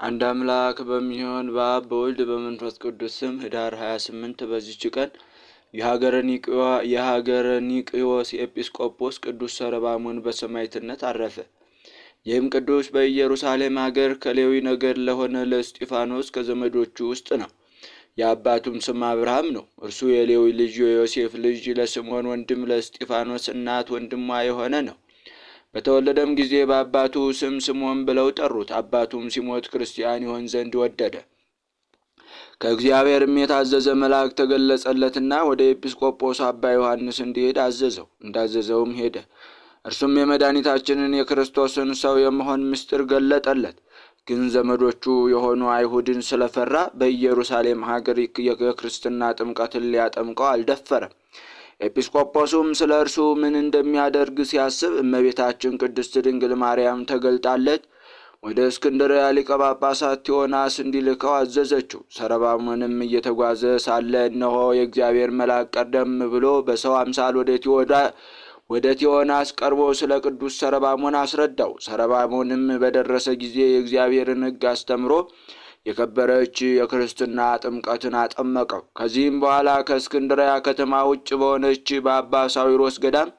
አንድ አምላክ በሚሆን በአብ በወልድ በመንፈስ ቅዱስ ስም ኅዳር 28 በዚች ቀን የሀገረ ኒቅዮስ ኤጲስቆጶስ ቅዱስ ሰረባሞን በሰማዕትነት አረፈ። ይህም ቅዱስ በኢየሩሳሌም ሀገር ከሌዊ ነገድ ለሆነ ለእስጢፋኖስ ከዘመዶቹ ውስጥ ነው። የአባቱም ስም አብርሃም ነው። እርሱ የሌዊ ልጅ የዮሴፍ ልጅ ለስምዖን ወንድም ለእስጢፋኖስ እናት ወንድሟ የሆነ ነው። በተወለደም ጊዜ በአባቱ ስም ስምዖን ብለው ጠሩት። አባቱም ሲሞት ክርስቲያን ይሆን ዘንድ ወደደ። ከእግዚአብሔርም የታዘዘ መልአክ ተገለጸለትና ወደ ኤጲስቆጶስ አባ ዮሐንስ እንዲሄድ አዘዘው። እንዳዘዘውም ሄደ። እርሱም የመድኃኒታችንን የክርስቶስን ሰው የመሆን ምስጢር ገለጠለት። ግን ዘመዶቹ የሆኑ አይሁድን ስለፈራ በኢየሩሳሌም ሀገር የክርስትና ጥምቀትን ሊያጠምቀው አልደፈረም። ኤጲስቆጶሱም ስለ እርሱ ምን እንደሚያደርግ ሲያስብ እመቤታችን ቅድስት ድንግል ማርያም ተገልጣለት ወደ እስክንድርያ ሊቀ ጳጳሳት ቴዎናስ እንዲልከው አዘዘችው። ሰረባሞንም እየተጓዘ ሳለ እነሆ የእግዚአብሔር መልአክ ቀደም ብሎ በሰው አምሳል ወደ ቴዎናስ ቀርቦ ስለ ቅዱስ ሰረባሞን አስረዳው። ሰረባሞንም በደረሰ ጊዜ የእግዚአብሔርን ሕግ አስተምሮ የከበረች የክርስትና ጥምቀትን አጠመቀው። ከዚህም በኋላ ከእስክንድርያ ከተማ ውጭ በሆነች በአባ ሳዊሮስ ገዳም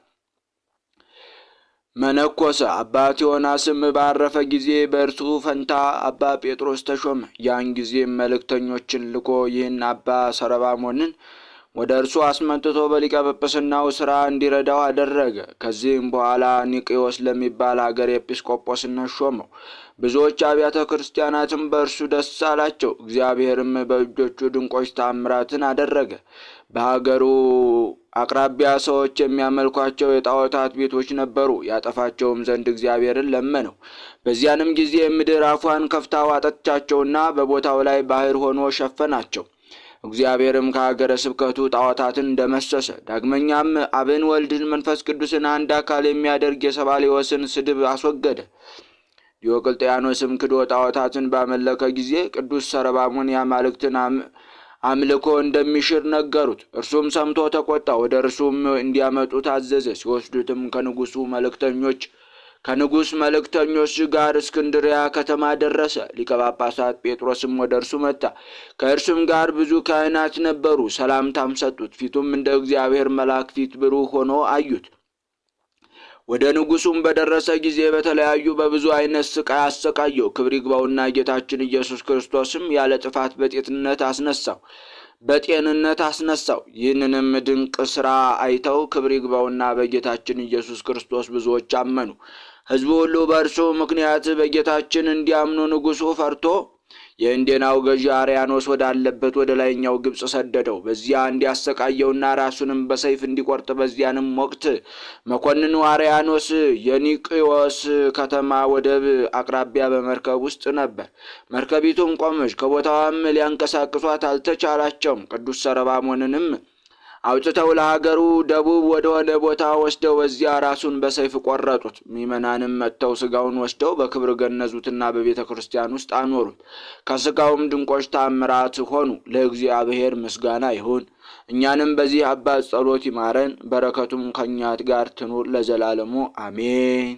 መነኮሰ። አባ ቴዎናስም ባረፈ ጊዜ በእርሱ ፈንታ አባ ጴጥሮስ ተሾመ። ያን ጊዜም መልእክተኞችን ልኮ ይህን አባ ሰረባሞንን ወደ እርሱ አስመጥቶ በሊቀ ጵጵስናው ሥራ እንዲረዳው አደረገ። ከዚህም በኋላ ኒቅዮስ ለሚባል አገር ኤጲስቆጶስነት ሾመው። ብዙዎች አብያተ ክርስቲያናትም በእርሱ ደስ አላቸው። እግዚአብሔርም በእጆቹ ድንቆች ታምራትን አደረገ። በሀገሩ አቅራቢያ ሰዎች የሚያመልኳቸው የጣዖታት ቤቶች ነበሩ። ያጠፋቸውም ዘንድ እግዚአብሔርን ለመነው። በዚያንም ጊዜ ምድር አፏን ከፍታ ዋጠቻቸውና በቦታው ላይ ባህር ሆኖ ሸፈናቸው። እግዚአብሔርም ከሀገረ ስብከቱ ጣዖታትን ደመሰሰ። ዳግመኛም አብን፣ ወልድን፣ መንፈስ ቅዱስን አንድ አካል የሚያደርግ የሰባልዮስን ስድብ አስወገደ። ዲዮቅልጥያኖስም ክዶ ጣዖታትን ባመለከ ጊዜ ቅዱስ ሰረባሞን የአማልክትን አምልኮ እንደሚሽር ነገሩት። እርሱም ሰምቶ ተቆጣ። ወደ እርሱም እንዲያመጡት አዘዘ። ሲወስዱትም ከንጉሥ መልእክተኞች ጋር እስክንድሪያ ከተማ ደረሰ። ሊቀ ጳጳሳት ጴጥሮስም ወደ እርሱ መጣ። ከእርሱም ጋር ብዙ ካህናት ነበሩ። ሰላምታም ሰጡት። ፊቱም እንደ እግዚአብሔር መልአክ ፊት ብሩህ ሆኖ አዩት። ወደ ንጉሡም በደረሰ ጊዜ በተለያዩ በብዙ አይነት ስቃይ አሰቃየው። ክብር ይግባውና ጌታችን ኢየሱስ ክርስቶስም ያለ ጥፋት በጤንነት አስነሳው። ይህንንም ድንቅ ሥራ አይተው ክብር ይግባውና በጌታችን ኢየሱስ ክርስቶስ ብዙዎች አመኑ። ሕዝቡ ሁሉ በእርሱ ምክንያት በጌታችን እንዲያምኑ ንጉሡ ፈርቶ የእንዴናው ገዢ አርያኖስ ወዳለበት ወደ ላይኛው ግብፅ ሰደደው። በዚያ እንዲያሰቃየውና ራሱንም በሰይፍ እንዲቆርጥ። በዚያንም ወቅት መኮንኑ አርያኖስ የኒቅዮስ ከተማ ወደብ አቅራቢያ በመርከብ ውስጥ ነበር። መርከቢቱም ቆመች፣ ከቦታዋም ሊያንቀሳቅሷት አልተቻላቸውም። ቅዱስ ሰረባሞንንም አውጥተው ለሀገሩ ደቡብ ወደሆነ ቦታ ወስደው በዚያ ራሱን በሰይፍ ቆረጡት። ምዕመናንም መጥተው ስጋውን ወስደው በክብር ገነዙትና በቤተ ክርስቲያን ውስጥ አኖሩት። ከስጋውም ድንቆች ታምራት ሆኑ። ለእግዚአብሔር ምስጋና ይሁን። እኛንም በዚህ አባት ጸሎት ይማረን፣ በረከቱም ከእኛ ጋር ትኑር ለዘላለሙ አሜን።